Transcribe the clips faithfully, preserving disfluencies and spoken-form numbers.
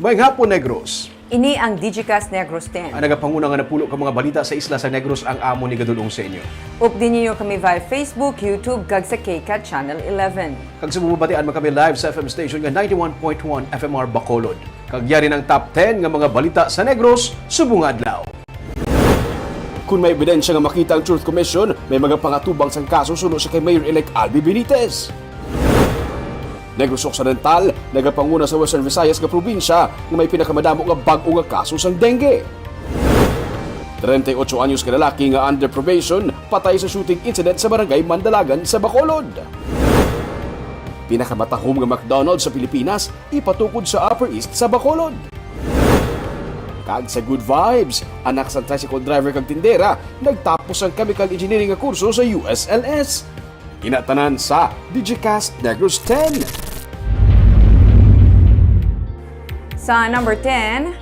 Maayong hapon, Negros. Ini ang Digicast Negros ten. Ang nagapanguna nga napulo ka mga balita sa isla sa Negros ang amon igadul-ong sa inyo. Updi ninyo kami via Facebook, YouTube, kag sa KCAT Channel eleven. Kag sa bubabatian man kami live sa F M station nga ninety-one point one F M R Bacolod. Kag yari na ang top ten nga mga balita sa Negros subong nga adlaw. Kon may ebidensya nga makita ang Truth Commission, may magapangatubang sang kaso suno sa kay Mayor-elect Albi Benitez. Negros Occidental, nagapanguna sa Western Visayas nga probinsya nga may pinakamadamo nga bag-o nga kaso sang dengue. Treinta y ocho anyos ka lalaki nga under probation patay sa shooting incident sa barangay Mandalagan sa Bacolod. Pinakamatahom nga McDonald's sa Pilipinas ipatukod sa Upper East sa Bacolod. Kag sa Good Vibes, anak sang tricycle driver kag tindera nagtapos sang chemical engineering nga kurso sa U S L S. Ina tanan sa Digicast Negros ten. Sa number ten,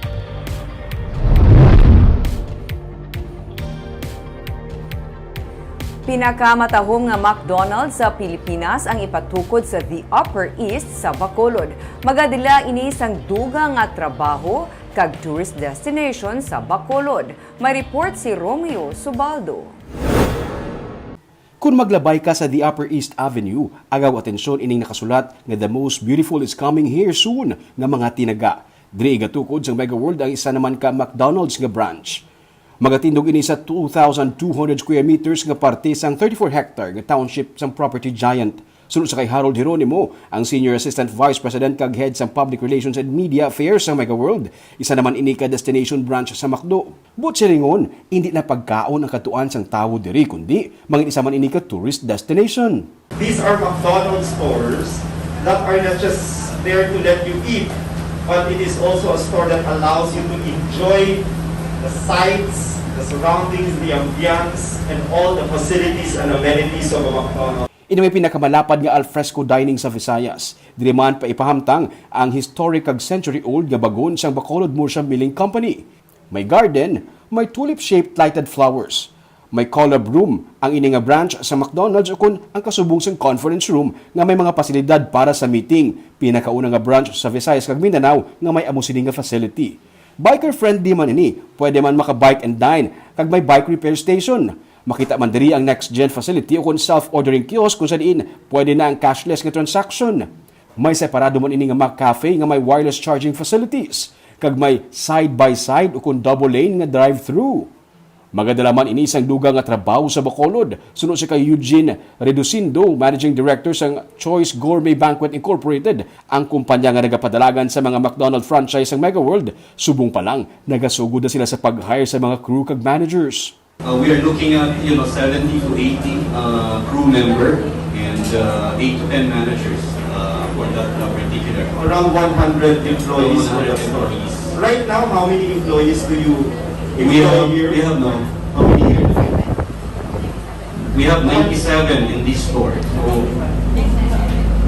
pinakamatahom nga McDonald's sa Pilipinas ang ipatukod sa The Upper East sa Bacolod. Magadala ini sang dugang nga trabaho kag tourist destination sa Bacolod. May report si Romeo Subaldo. Kon maglabay ka sa The Upper East Avenue, agaw atensyon ining nakasulat nga "The most beautiful is coming here soon" nga mga tinaga. Diri igatukod sang Mega World ang isa naman ka McDonald's nga branch. Magatindog ini sa two thousand two hundred square meters nga parte sang thirty-four hectare nga township sang property giant. Suno sa kay Harold Jeronimo, ang Senior Assistant Vice President kag Head sang Public Relations and Media Affairs sang Mega World, isa naman ini ka destination branch sa McDo. Buot silingon, indi na pagkaon ang katuan sang tawo diri, kundi mangin isa man ini ka tourist destination. These are McDonald's stores that are not just there to let you eat, but it is also a store that allows you to enjoy the sights, the surroundings, the ambience, and all the facilities and amenities of a McDonald's. Ini may pinakamalapad nga alfresco dining sa Visayas. Diri man paipahamtang ang historic kag century-old nga bagon sang Bacolod Murcia Milling Company. May garden, may tulip-shaped lighted flowers. May Collab Room, ang ini nga branch sa McDonald's, ukon ang kasubong sang conference room nga may mga pasilidad para sa meeting. Pinakauna nga branch sa Visayas kag Mindanao nga may amo sini nga facility. Biker-friendly man ini, pwede man maka-bike and dine, kag may bike repair station. Makita man diri ang next-gen facility ukon self-ordering kiosk, kung sa diin pwede na ang cashless nga transaction. May separado man ini nga McCafe nga may wireless charging facilities, kag may side-by-side ukon double lane nga drive-thru. Magadala man ini sang dugang nga trabaho sa Bacolod, suno si kay Eugene Reducindo, Managing Director sang Choice Gourmet Banquet Incorporated, ang kumpanya nga nagapadalagan sa mga McDonald franchise sang Mega World. Subong pa lang, nagasugod na sila sa pag-hire sa mga crew kag managers. Uh, we are looking at, you know, seventy to eighty uh, crew member and uh, eight to ten managers uh, for that uh, particular. Around one hundred employees for that store. Right now, how many employees do you employ here? We have, we have no. How many here? We have ninety-seven in this store. So,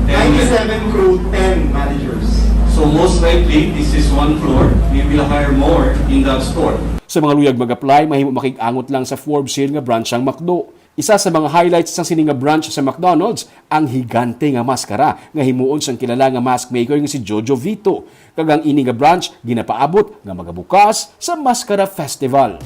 ninety-seven crew, ten managers. So most likely, this is one floor. We will hire more in that store. Sa mga luyag mag-apply, mahimo makig-angot lang sa Forbes Hill nga branch sang McDo. Isa sa mga highlights sang sini nga branch sa McDonald's, ang higante nga maskara nga himuon sang kilala nga mask maker nga si Jojo Vito, kag ang ini nga branch ginapaabot nga magabukas sa Maskara Festival.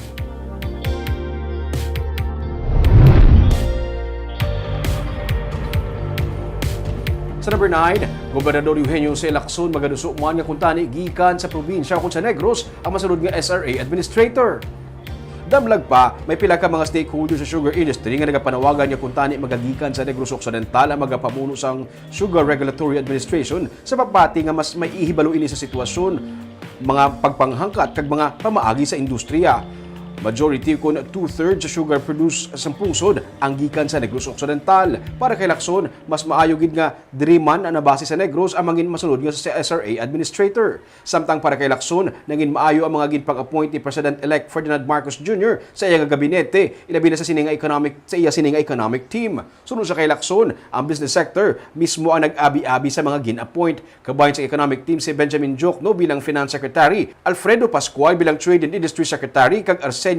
Sa number nine, Gobernador Eugenio C. Lacson magaduso man nga kuntani gikan sa probinsya ukon sa Negros ang masulod nga S R A administrator. Damlag pa, may pila ka mga stakeholders sa sugar industry nga nagapanawagan nga kuntani magagikan sa Negros Occidental ang magapamuno sang Sugar Regulatory Administration sa pagpati nga mas may ihibalo ini sa sitwasyon, mga pagpanghangkat kag mga pamaagi sa industriya. Majority kon two-thirds sa sugar produce sa pungsod ang gikan sa Negros Occidental. Para kay Lacson, mas maayo gid nga diri man ang nabase sa Negros ang mangin masulod nga sa S R A administrator. Samtang para kay Lacson, nangin maayo ang mga ginpang-appoint ni President-elect Ferdinand Marcos Junior sa iya nga gabinete, ilabi na sa sini nga economic sa iya sini nga economic team. Suno sa kay Lacson, ang business sector mismo ang nag-abi-abi sa mga gin-appoint. Kabahin sa economic team si Benjamin Jokno bilang Finance Secretary, Alfredo Pascual bilang Trade and Industry Secretary, kag Arsenio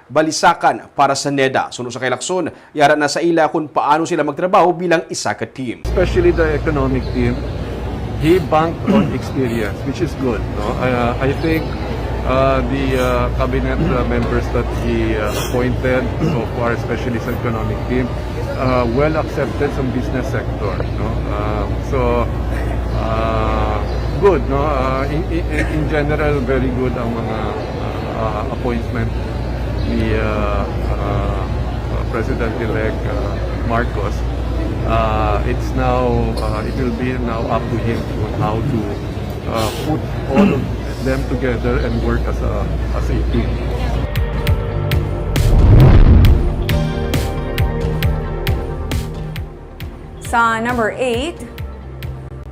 Balisacan para sa NEDA. Suno sa kay Lacson, yara na sa ila kon paano sila magtrabaho bilang isa ka team. Especially the economic team, He banked on experience, which is good. No? Uh, I think uh, the uh, cabinet uh, members that he uh, appointed so far, especially sa economic team, uh, well accepted sa business sector. No? Uh, so, uh, good. No? Uh, in, in, in general, very good ang mga uh, uh, appointment ni uh, uh, President-elect uh, Marcos. Uh, it's now, uh, it will be now up to him on how to uh, put all of them together and work as a, as a team. Sa number eight,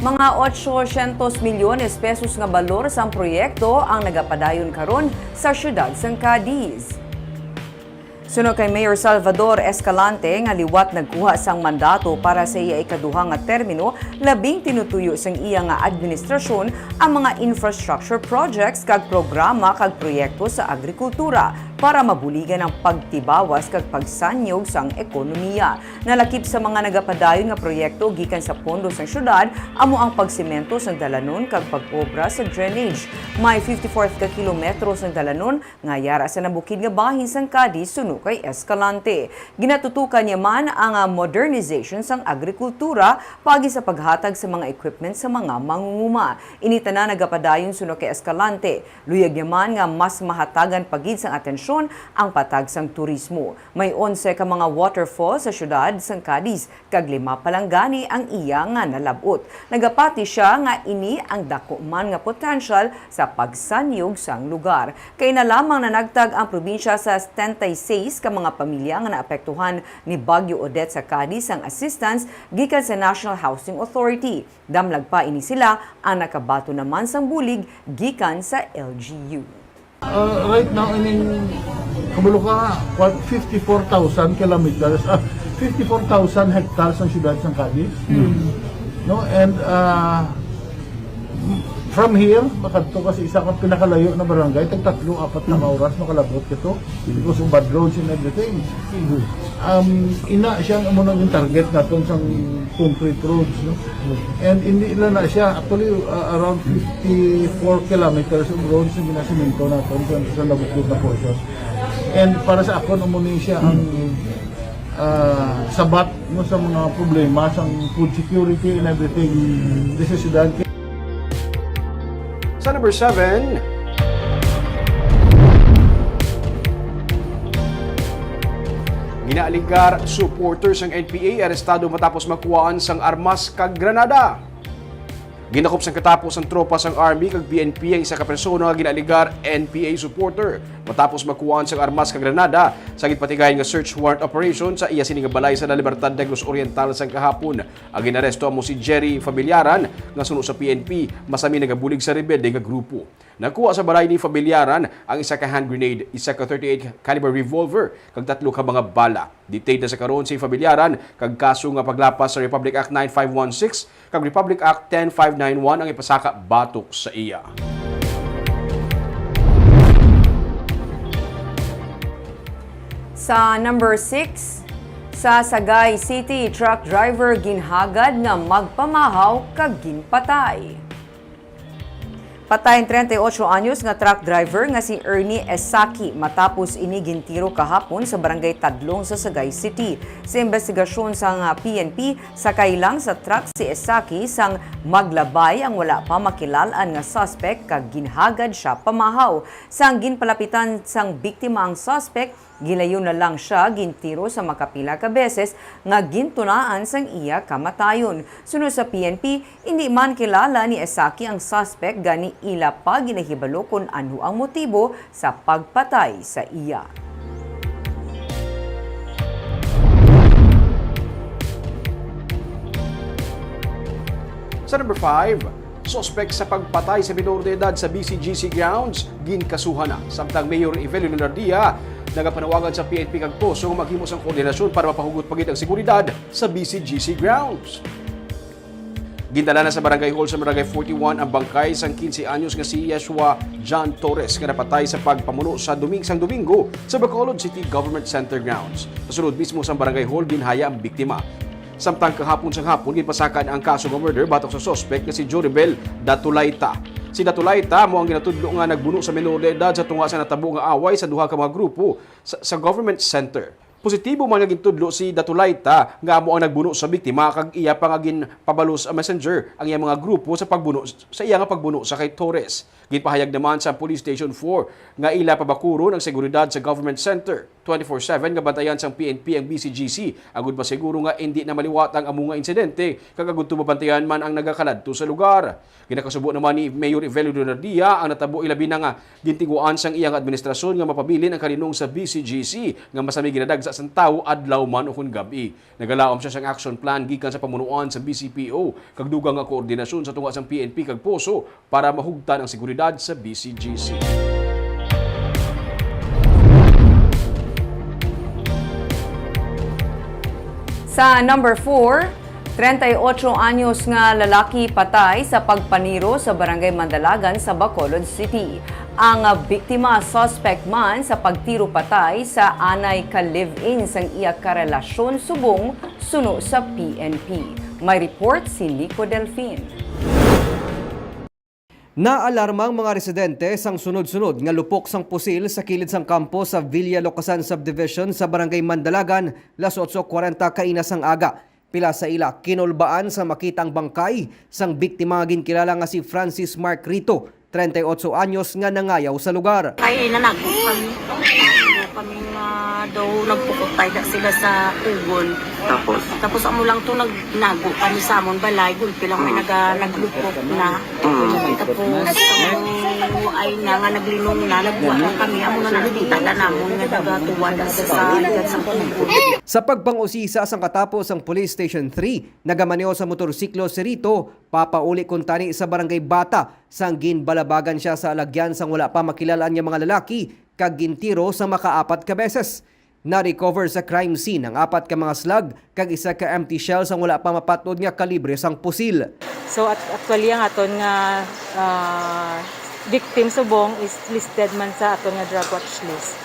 mga ochocientos milyones pesos nga balor sang proyekto ang nagapadayon karon sa siyudad sang Cadiz. Suno kay Mayor Salvador Escalante nga liwat nagkuha sang mandato para sa iya ikaduha nga termino, labing tinutuyo sang iya nga administrasyon ang mga infrastructure projects kag programa kag proyekto sa agrikultura para mabuligan ang pagtibawas kag pagsanyog sang ekonomiya. Nalakip sa mga nagapadayon nga proyekto gikan sa pondo sang syudad amo ang pagsemento sang dalanon kag pag-obra sa drainage. May fifty-four ka kilometro sang dalanon nga yara sa nabukid nga bahin sang Cadiz suno kay Escalante. Ginatutukan niya man ang ah, modernization sang agrikultura paagi sa paghatag sa mga equipment sa mga mangunguma. Ini tanan nagapadayon suno kay Escalante. Luyag niya man nga mas mahatagan pa gid sang atensyon ang patag sang turismo. May onse ka mga waterfall sa siyudad sang Cadiz, kag lima pa lang gani ang iya nga nalab-ot. Nagapati sia nga ini ang dako man nga potensyal sa pagsanyog sang lugar. Kay na lamang nanagtag ang probinsya sa setenta y seis ka mga pamilya nga naapektuhan ni Bagyo Odette sa Cadiz sang assistance gikan sa National Housing Authority. Damlag pa ini sila ang nakabaton naman sang bulig gikan sa L G U. Uh, right now, ining kabalo ka, what, fifty-four thousand kilometers, ah, fifty-four thousand hectares ang siyudad sang Cadiz. No? And uh, from here, makadto ka sa isa ka pinakalayo na barangay, tag tatlo, apat na ka oras makalabot ka to because of bad roads and everything. Um, ina siya ang amo nang target naton sang concrete roads, no? And hindi lang na siya, actually, uh, around fifty-four kilometers of roads ang ginasemento naton sa, sa nabukod na portion. And para sa akon, amo ni siya ang uh, sabat mo sa mga problema sa food security and everything. This is done. Sa number seven, ginaaligar supporters sang N P A arestado matapos makuhaan sang armas kag granada. Ginakop sang katapo sang tropa sang Army kag P N P ang isa ka persona nga ginaaligar N P A supporter matapos makuhaan sang armas kag granada sa ginpatigayon nga search warrant operation sa iya sini nga balay sa La Libertad, Negros Oriental sang kahapon. Ang ginaresto amo si Jerry Fabillaran nga suno sa P N P, masami nagabulig sa rebelde nga grupo. Nakuha sa balay ni Fabillaran ang isa ka hand grenade, isa ka thirty-eight caliber revolver, kag tatlo ka mga bala. Detained na sa karon si Fabillaran kag kaso nga paglapas sa Republic Act nine five one six kag Republic Act ten five nine one ang ipasaka batok sa iya. Sa number six, sa Sagay City, truck driver ginhagad nga magpamahaw kag ginpatay. Patay ang treinta y ocho anyos nga truck driver nga si Ernie Esaki matapos ini gintiro kahapon sa barangay Tadlong sa Sagay City. Sa investigasyon sang P N P, sakay lang sa truck si Esaki sang maglabay ang wala pa makilal-an nga suspect kag ginhagad sia pamahaw. Sang ginpalapitan sang biktima ang suspect, gilayon na lang sia gintiro sa makapila ka beses nga gintunaan sang iya kamatayon. Suno sa P N P, indi man kilala ni Esaki ang suspect, gani ila pa ginahibalo kon ano ang motibo sa pagpatay sa iya. Sa number five, suspek sa pagpatay sa minor de edad sa B C G C grounds, ginkasuhan na. Samtang Mayor Evelio Leonardia nagapanawagan sa P N P kag POSO nga maghimo sang koordinasyon para mapahugot pa gid ang seguridad sa B C G C grounds. Gindala na sa barangay hall sa Barangay forty-one ang bangkay sang quince anyos nga si Yeshua John Torres nga napatay sa pagpamuno sa Doming sang Domingo sa Bacolod City Government Center grounds. Sa sulod mismo sang barangay hall, ginhaya ang biktima. Samtang kahapon sang hapon, ginpasaka na ang kaso nga murder batok sa suspek nga si Joribel Datulaita. Si Datulaita amo ang ginatudlo nga nagbuno sa menor de edad sa tunga sa natabo nga away sa duha ka mga grupo sa, sa government center. Positibo man nga gintudlo si Datulaita nga amo ang nagbuno sa biktima, kag iya pa nga ginpabalo sa messenger ang iya mga grupo sa pagbuno, sa iya nga pagbuno sa kay Torres. Ginpahayag naman sa Police Station four nga ila pabakuron ang seguridad sa government center. Twenty-four seven nga bantayan sang P N P ang B C G C, agud masiguro nga indi na maliwat ang amo nga insidente, kag agud mabantayan man ang nagakaladto sa lugar. Ginakasubo naman ni Mayor Evelio Donardia ang natabo, ilabi na nga gintinguhaan sang iyang administrasyon nga mapabilin ang kalinong sa B C G C nga masami ginadagsa sang tawo adlaw man ukon gab-i. Nagalaom siya sang action plan gikan sa pamunuan sa B C P O kag dugang nga koordinasyon sa tunga sang P N P kag POSO para mahugtan ang seguridad sa B C G C. Sa number four, treinta y ocho anyos nga lalaki patay sa pagpaniro sa Barangay Mandalagan sa Bacolod City. Ang biktima, suspect man sa pagtiro patay sa anay ka live-in sang iya karelasyon subong suno sa P N P. May report si Nico Delfin. Naalarma ang mga residente sang sunod-sunod nga lupok sang pusil sa kilid sang kampo sa Villa Locasan Subdivision sa Barangay Mandalagan, las otso kwarenta kaina sang aga. Pila sa ila kinulbaan sa makita ang bangkay sang biktima nga ginkilala nga si Francis Mark Rito, treinta y ocho anyos, nga nangayaw sa lugar. Kay nanago kami. Kami nga daw nagpukot tayo sila sa kugon. Tapos? Tapos amo lang to nagnago kami sa amon balay. Gulpi lang may Mm. naga-, naglupok na. Mm. Tapos, ay na nga naglinong na, nagbuwa na kami. Amo na nakita na namon nga nagatuwa na sa, sa, sa kugon. Sa pagpangusisa sang katapo sang Police Station three, nagamaneho sa motorsiklo si Rito, papauli kuntani sa Barangay Bata, sang ginbalabagan siya sa alagyan sang wala pa makilal-an nga mga lalaki kag gintiro sa makaapat ka beses. Na-recover sa crime scene ang apat ka mga slug kag isa ka empty shell sang wala pa mapat-od nga kalibre sang pusil. So, at-, actually, ang aton nga, ah, victim subong is listed man sa aton nga drug watch list.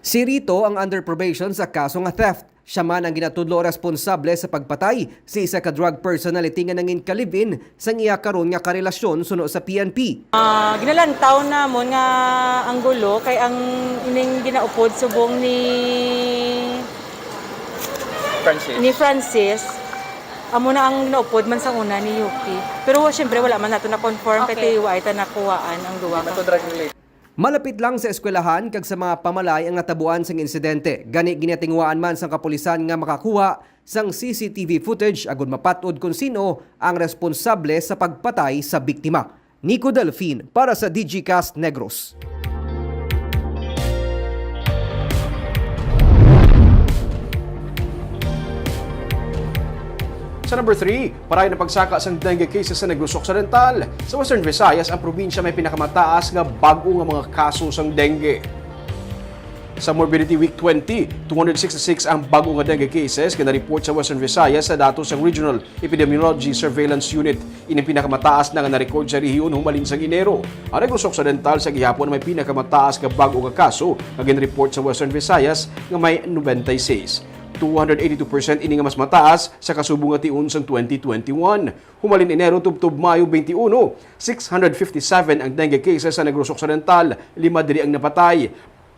Si Rito ang under probation sa kaso nga theft. Siya man ang ginatudlo responsable sa pagpatay sa isa ka drug personality nga nangin ka live-in sang iya karon nga karelasyon suno sa P N P. Ah, ginalantaw namon nga anggulo kay ang ining ginaupod subong ni Francis. Ni Francis, amo na ang ginaupod man sang una ni Yuki. Pero, siyempre, wala man nato na-confirm kay Okay. Tiwa ay ta nakuhaan ang duwa Di man ka to drug related. Malapit lang sa eskwelahan kag sa mga pamalay ang natabuan sang insidente. Gani, ginatinguhaan man sang kapulisan nga makakuha sang C C T V footage agud mapat-od kon sin-o ang responsable sa pagpatay sa biktima. Nico Delfin para sa Digicast Negros. Sa number three, parayo na pagsaka sang dengue cases sa Negros Occidental. Sa Western Visayas, ang probinsya may pinakamataas nga bag-o nga mga kaso sang dengue. Sa Morbidity Week twenty, two hundred sixty-six ang bag-o nga dengue cases nga na-report sa Western Visayas sa datos sang Regional Epidemiology Surveillance Unit. Ini ang pinakamataas na nga na-record sa rehiyon humalin sang Enero. Ang Negros Occidental sa gihapon may pinakamataas nga bag-o nga kaso nga gin-report sa Western Visayas nga may ninety-six. Two hundred eighty-two percent ini nga mas mataas sa kasubong nga tion sang twenty twenty-one. Humalin Enero tubtob Mayo twenty-one, six hundred fifty-seven ang dengue cases sa Negros Occidental, lima diri ang napatay.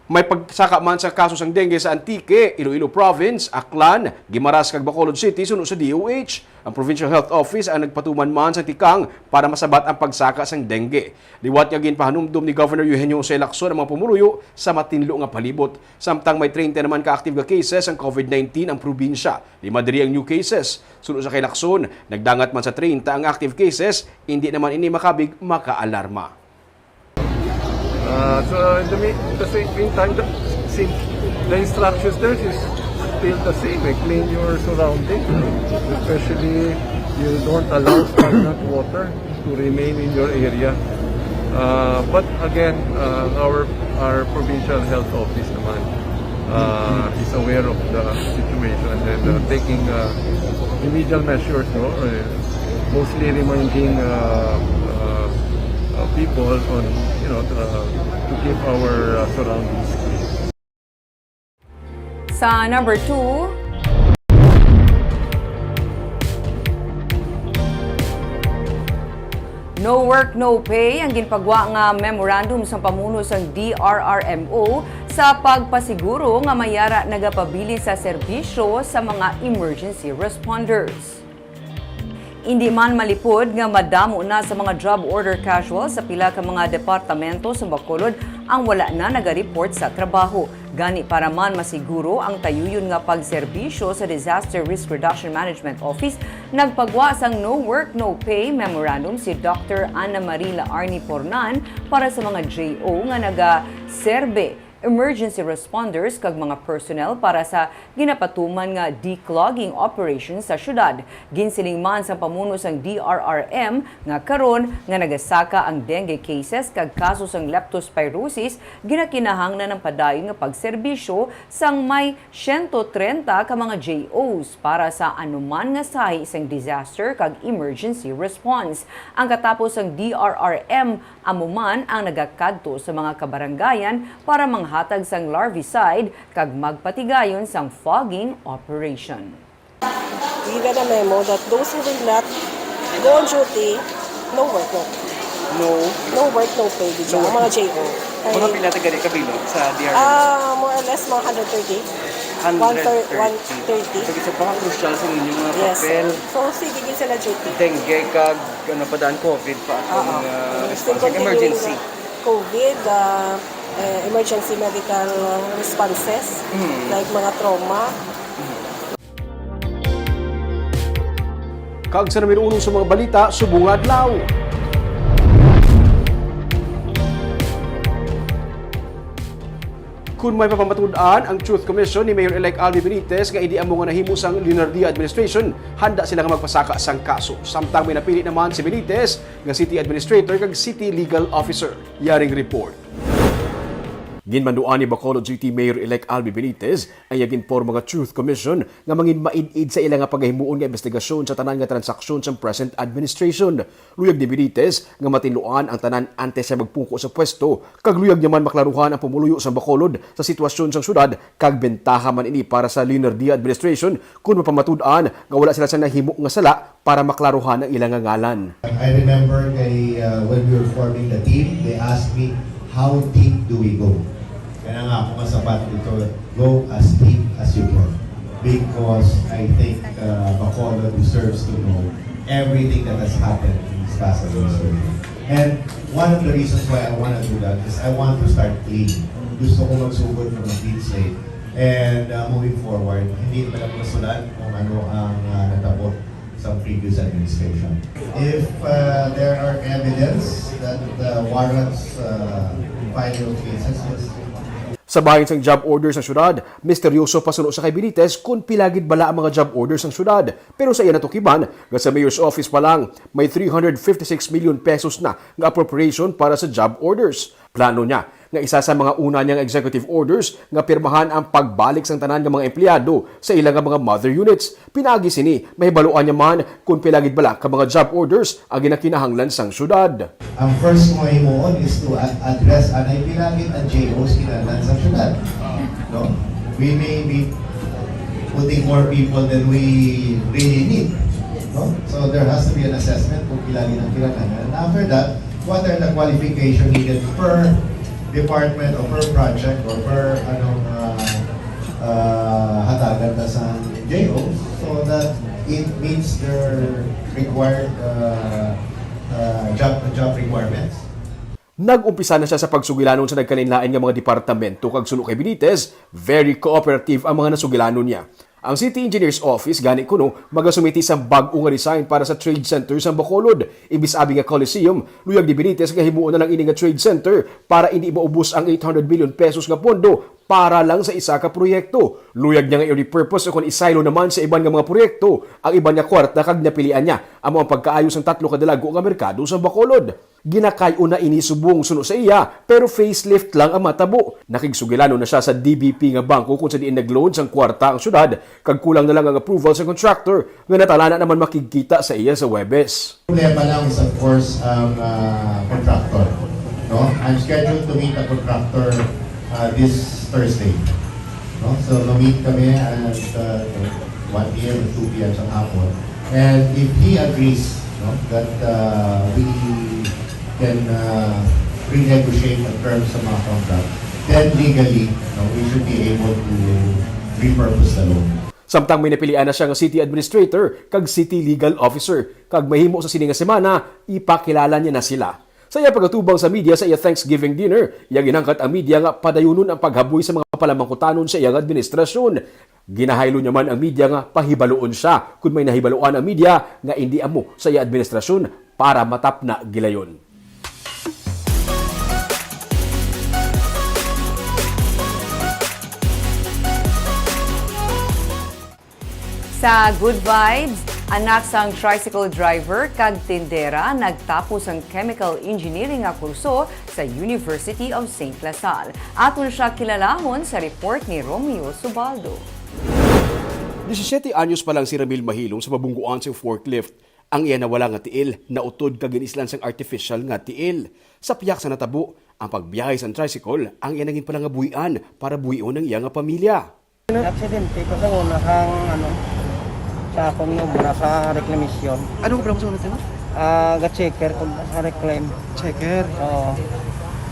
May pagsaka man sa kaso sang dengue sa Antique, Iloilo Province, Aklan, Guimaras kag Bacolod City suno sa D O H. Ang Provincial Health Office ang nagpatuman man sang tikang para masabat ang pagsaka sang dengue. Liwat nga ginpahanumdom ni Governor Eugenio Jose Lacson ang mga pumuluyo sa matinlo nga palibot. Samtang may treinta naman ka active nga cases ang COVID nineteen ang probinsya. Lima diri ang new cases. Suno sa kay Lacson, nagdangat man sa treinta ang active cases, indi naman ini makabig makaalarma. Uh, so in the, mean, the same meantime, the, same, the instructions there is still the same. Eh. Clean your surroundings, especially you don't allow stagnant water to remain in your area. Uh, but again, uh, our our provincial health office naman uh, is aware of the situation and uh, taking uh, remedial measures, no? Uh, mostly reminding uh, uh, uh, people on, you know, uh, to keep our uh, surroundings clean. Sa number two, No work, no pay ang ginpagwa nga memorandum sang pamuno sang D R R M O sa pagpasiguro nga may ara nagapabilin sa serbisyo sa mga emergency responders. Indi man malipod nga madamo na sa mga job order casual sa pila ka mga departamento sa Bacolod ang wala na naga-report sa trabaho. Gani, para man masiguro ang tayuyon nga pagserbisyo sa Disaster Risk Reduction Management Office, nagpagwa sang no work, no pay memorandum si Doctor Anna Marie Laarni Pornan para sa mga J O nga nagaserbe, emergency responders, kag mga personnel para sa ginapatuman nga declogging operation sa syudad. Ginsiling man sang pamuno sang D R R M nga karon nga nagasaka ang dengue cases kag kaso sang leptospirosis, ginakinahanglan ang padayon nga pagserbisyo sang may siyento trenta ka mga J Os para sa anuman nga sahi sang disaster kag emergency response. Ang katapos sang D R R M amo man ang nagakadto sa mga kabarangayan para manghatag sang larvicide kag magpatigayon sang fogging operation. We read a memo that those who will not go on duty, no work, no pay. No. No work, no pay, gid siya, No ang work. Mga J O. Kay, Mga pila ta gani kabilog sa D R M? Ah, more or less, mga hundred thirty. One thir-, Hundred thirty. One thirty. Pag isa pa nga crucial sa inyong mga Yes, papel. sir. So, sige, gid sila duty. Dengue kag ano pa daan COVID pa atong Oo. uh, Still response, continuing emergency. COVID, ah, eh, emergency medical responses, Mm. like mga trauma. Kag sa numero uno sa mga balita subong nga adlaw. Kun may papamatud-an ang Truth Commission ni Mayor-elect Albi Benitez nga indi amo nga nahimo sang Leonardia administration, handa sila nga magpasaka sang kaso. Samtang may napili naman si Benitez nga city administrator kag city legal officer. Yaring report. Ginbanduan ni Bacolod City Mayor-elect Albi Benitez ang iya ginporma nga Truth Commission nga manginmaid-id sa ila nga pagahimuon nga investigasyon sa tanan nga transaksyon sang present administration. Luyag ni Benitez nga matinluan ang tanan antes siya magpungko sa pwesto, kag luyag niya man maklaruhan ang pumuluyo sang Bacolod sa sitwasyon sang syudad, kag bentaha man ini para sa Leonardia administration kon mapamatud-an nga wala sila sa nahimo nga sala para maklaruhan ang ila nga ngalan. I remember kay, uh, when we were forming the team, they asked me, "How deep do we go?" Kaya nga ako nga sabat dito, "Go as deep as you can." Because I think, uh, Bacolod deserves to know everything that has happened in this past administration. And one of the reasons why I want to do that is I want to start clean. Gusto ko magsugod from a clean slate. And, uh, moving forward, hindi talaga masulat kung ano ang, uh, natabo sa previous administration. If, uh, there are evidence that, uh, warrants, uh, filing of cases, yes. Sa bahin sang job order sa syudad, misteryoso pa suno sa kay Benitez kon pila gid bala ang mga job order sang syudad. Pero sa iya natukiban nga sa mayor's office pa lang, may three hundred fifty-six million pesos na nga appropriation para sa job orders. Plano niya nga isa sa mga una niya nga executive orders nga pirmahan ang pagbalik sang tanan nga mga empleyado sa ila nga mga mother units. Pinaagi sini, mahibaluan niya man kon pila gid bala ka mga job orders ang ginakinahanglan sang syudad. Ang first mo himuon is to a- address anay pila gid ang J Os kinahanglan sa syudad. No? We may be putting more people than we really need. No? So there has to be an assessment kung pila gid ang kinahanglan. And after that, what are the qualification needed per department or per project or per anong uh, uh, hatagan na sa J O so that it meets their required uh, uh, job job requirements. Nag-umpisa na siya sa pagsugilanon sa nagkalainlain nga mga departamento, kag suno kay Benitez, very cooperative ang mga nasugilanon niya. Ang City Engineer's Office gani kuno magasumiti sang bag-o nga design para sa Trade Center sa Bacolod. Imbis abi nga Coliseum, luyag ni Benitez nga himuon na lang ini nga Trade Center para indi maubos ang eight hundred million pesos nga pondo para lang sa isa ka proyekto. Luyag niya nga i-repurpose o kon isaylo naman sa iban nga mga proyekto ang iban nga kwarta, kag napilian niya amo ang pagkaayo sang tatlo ka dalagku nga merkado sa Bacolod. Ginakay-o na ini subong suno sa iya, pero facelift lang ang matabo. Nakigsugilanon na siya sa D B P nga bangko kung sa diin nag-loan sang kwarta ang syudad, kag kulang na lang ang approval sa contractor nga natala na naman makigkita sa iya sa Huwebes. Problema lang is, of course, ang ah, contractor. No? I'm scheduled to meet a contractor uh, this Thursday. No? So, ma-meet kami at uh, one P M and two P M sa hapon. And if he agrees no, that uh, we can uh, renegotiate ang terms sa mga contract, then legally, no, we should be able to repurpose the loan. Samtang may napilian na siya nga city administrator kag city legal officer, kag mahimo sa sini nga semana, ipakilala niya na sila. Sa iya pagkatubang sa media sa iya Thanksgiving dinner, iya ginhangkat ang media nga padayunon ang paghaboy sa mga palamangkutanon sa iyang administrasyon. Ginahaylo niya man ang media nga pahibaluon siya kon may nahibaluan ang media nga indi amo sa iya administrasyon para matapna gilayon. Sa Good Vibes, anak sang tricycle driver kag tindera nagtapos ang chemical engineering nga kurso sa University of Saint La Salle. Aton siya kilalahon sa report ni Romeo Subaldo. Disisiete anyos pa lang si Ramil Mahilong sa mabungguan sang forklift. Ang iya nawala nga tiil nautod kag ginislan sang artificial nga tiil. Sa piyak sa natabo, ang pagbiyahe sang tricycle ang iya naging palangabuhian para buhion ang iya nga pamilya. Aksidente ko sa una kang ano, sa akong obra sa reclamation. Anong obra mo sa una, sir? Ah, ga-checker ko sa reclaim. Checker. Oo.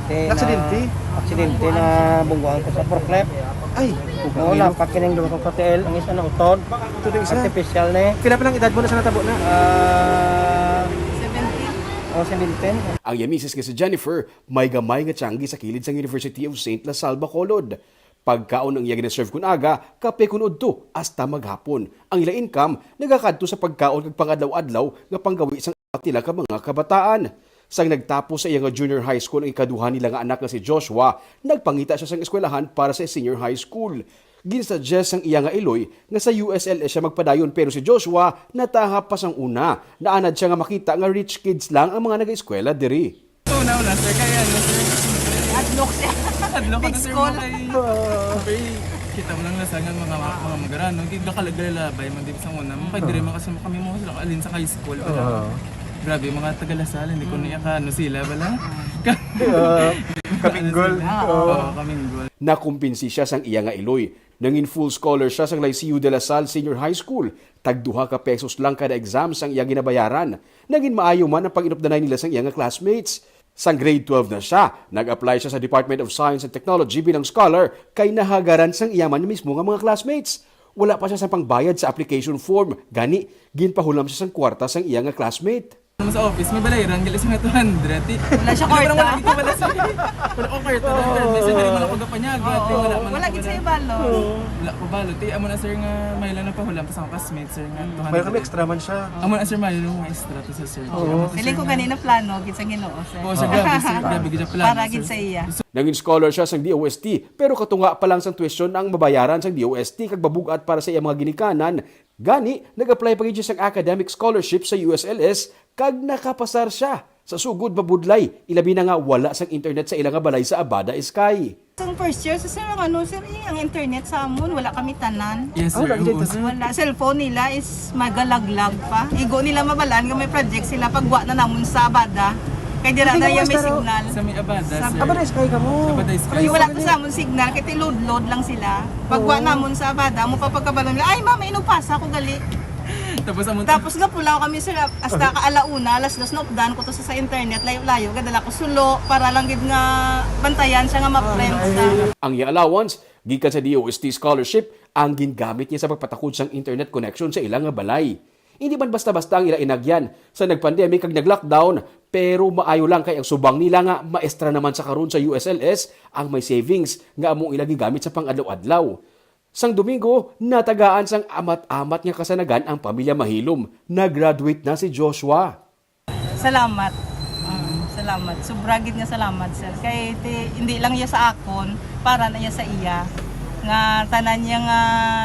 Kaya Aksidente? Na, aksidente na bungguan ko sa forklift. Ay, Oo, napak kining duha ko ka tiil. Ang isa na utod. Tudo isa. Artificial na eh. Pila pa lang edad mo na sa natabo na? Ah, oh, seventeen. Ang iya misis nga si Jennifer, may gamay nga tiyanggi sa kilid sang University of Saint La Salle, Bacolod. Pagkaon ang iya ginaserve kun aga, kape kun udto, hasta maghapon. Ang ila income nagakadto sa pagkaon kag pangadlaw-adlaw nga panggawi sang apat nila ka mga kabataan. Sang nagtapos sa iya nga junior high school ang ikaduha nila nga anak nga si Joshua, nagpangita siya sang eskwelahan para sa senior high school. Ginsuggest sang iya nga iloy nga sa U S L S siya magpadayon, pero si Joshua natahap pa sang una. Naanad siya nga makita nga rich kids lang ang mga nagaeskwela diri. Una, una, sir, kaya ano, sir? Hadlok siya. Hadlok Big ka, sir, school. Kay, kay, kita mo lang na sa mga, mga, mga magarano, gagakalagalabay man din sa una. Kay dire man kasi kami mo sila, alin sa high school. Pero, grabe, mga taga La Salle, hindi ko niya ka, ano sila, bala? Uh, kaminggol. Oo, kaminggol. Nakumbinsi siya sang iya nga iloy. Nangin full scholar siya sang Liceo de La Salle Senior High School. Tag duha ka pesos lang kada exam sang iya ginabayaran. Nagin maayo man ang pag-inupdanay nila sang iya nga classmates. Sang grade twelve na siya, nag-apply siya sa Department of Science and Technology bilang scholar kay nahagaran sang iya man mismo nga mga classmates. Wala pa siya sa pangbayad sa application form, gani ginpahulam siya sang kwarta sang iya nga classmate. Ano sa office, may balayran, gali sa nga two hundred. Ti-, Wala siya Ano, kwarta. parang wala dito pala siya. Wala ko kwarta, two hundred. May sila rin wala ko kapanyaga. Ti, wala man Wala ako gid wala. Sa balo. Wala ko balo. Ti, amo na, sir, nga may lang nagpahulam pa sa akong classmate, sir, nga two hundred. Kaya kami extra man siya. Amo na, sir, may lang extra to sa, sir. Oo. Amo, sir, Feeling ko nga ganina plano gid sa Ginoo, sir. Oo, sir, grabe, sir. Grabe gid ang plano, Para gid sir. Sa iya. Nangin scholar siya sang D O S T, pero katunga pa lang sang tuition ang mabayaran sang D O S T kag mabugat para sa iya mga ginikanan. Gani, nag-apply pa gid siya sang academic scholarship sa U S L S kag nakapasar siya. Sa sugod, mabudlay, ilabi na nga wala sang internet sa ila nga balay sa Abada, Sky. Sang first year, sa sir, ang ano, sir, eh, ang internet sa amon, wala kami tanan. Yes, Ah, sir. wala gid Oo, to, sir. sir. Wala, cellphone nila is magalaglag pa. Igo nila mabalaan nga may project sila pagwa na namon sa Abada. Kay dira Ano na yung iya may master, oh? signal. Sa may Abada, Sa- sir. Abada, Sky ka mo. Abada, Sky. Ay, wala to sa amon signal, kay load-load lang sila. Pagwa Oo. Namon sa Abada, mo papagkabalo nila, ay, ma'am, may inupasa ko gali. Tapos, amo Tapos nga pulaw kami, sir, hasta ka alauna, alas dos na updan ko to sa, sa internet, layo-layo, gadala ko sulo, para lang gid nga bantayan siya nga ma-friend siya. Ang iya allowance, gikan sa D O S T scholarship, ang gingamit niya sa pagpatakod sang internet connection sa ila nga balay. Hindi man basta-basta ang ila inagyan sa nag-pandemic kag nag-lockdown, pero maayo lang kay ang subang nila nga maestra naman sa karon sa U S L S ang may savings nga among ila gigamit sa pang-adlaw-adlaw. Sang Domingo, natagaan sang amat-amat nga kasanagan ang pamilya Mahilom. Nag-graduate na si Joshua. Salamat. Mm, salamat. Sobra gid nga salamat, sir. Kay ti, hindi lang iya sa akon, para na iya sa iya. Nga tanan niya nga,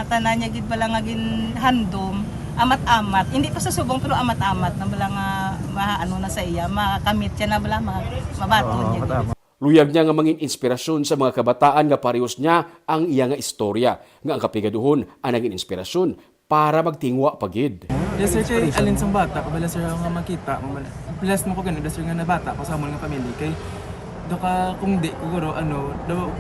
tanan niya gid bala nga ginhandom, amat-amat. Hindi pa sa subong, pero amat-amat na bala nga maano na sa iya, makamit siya na bala, ma, mabaton niya gid. Luyag niya nga mangin inspirasyon sa mga kabataan nga parehos niya ang iya nga istorya, nga ang kapigaduhon ang naging inspirasyon para magtingwa pa gid. Yes, sir, kay alin sang bata ko bala, sir, ako nga makita ko bala. Blessed mo ko gani, sir, nga nabata ko sa amon nga family kay do ka kung di ko guro ano do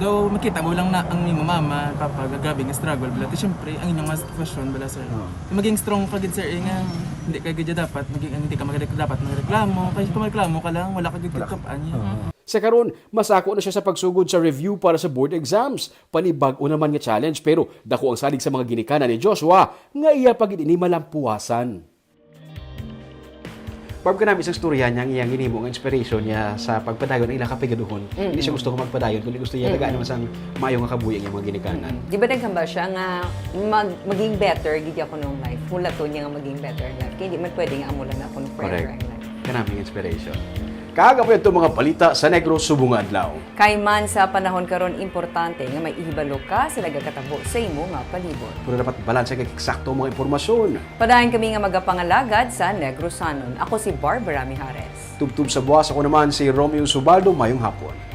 Though makita mo lang na ang imo mama, papa, grabe nga struggle bala. Ti syempre, ang inyong mga sitwasyon bala, sir. Oo. Maging strong ka gid, sir, eh, nga hindi ka gid dapat maging, hindi ka magre-, dapat magreklamo. Kay kung magreklamo ka lang, wala ka gid Wala. Kap-an niya. Oo. Sa karon, masako na siya sa pagsugod sa review para sa board exams. Panibag-o naman nga challenge, pero dako ang salig sa mga ginikanan ni Joshua nga iya pa gid ini malampuwasan. Barb, kanami isang storya niya, ang iyang ginhimo nga inspiration niya sa pagpadayon ang ilang kapigaduhon. Hindi siya gusto ko magpadayon, kundi gusto niya tagaan naman sang maayo nga kabuhi ang iyang mga ginikanan. Di ba naghambal siya nga mag, maging better gid ako nung life? Hulaton niya nga maging better ang life. Kaya di man pwede nga amo lang na akong forever Correct. Ang life. Kanami inspiration. Kag amo ito mga balita sa Negros subong nga adlaw. Kay man sa panahon karon, importante nga may ihibalo ka sa nagakatabo sa imo nga palibot. Pero dapat balanse kag eksakto ang mga impormasyon. Padayon kami nga magapangalagad sa Negrosanon. Ako si Barbara Mijares. Tubtob sa buwas, ako naman si Romeo Subaldo. Mayong hapon.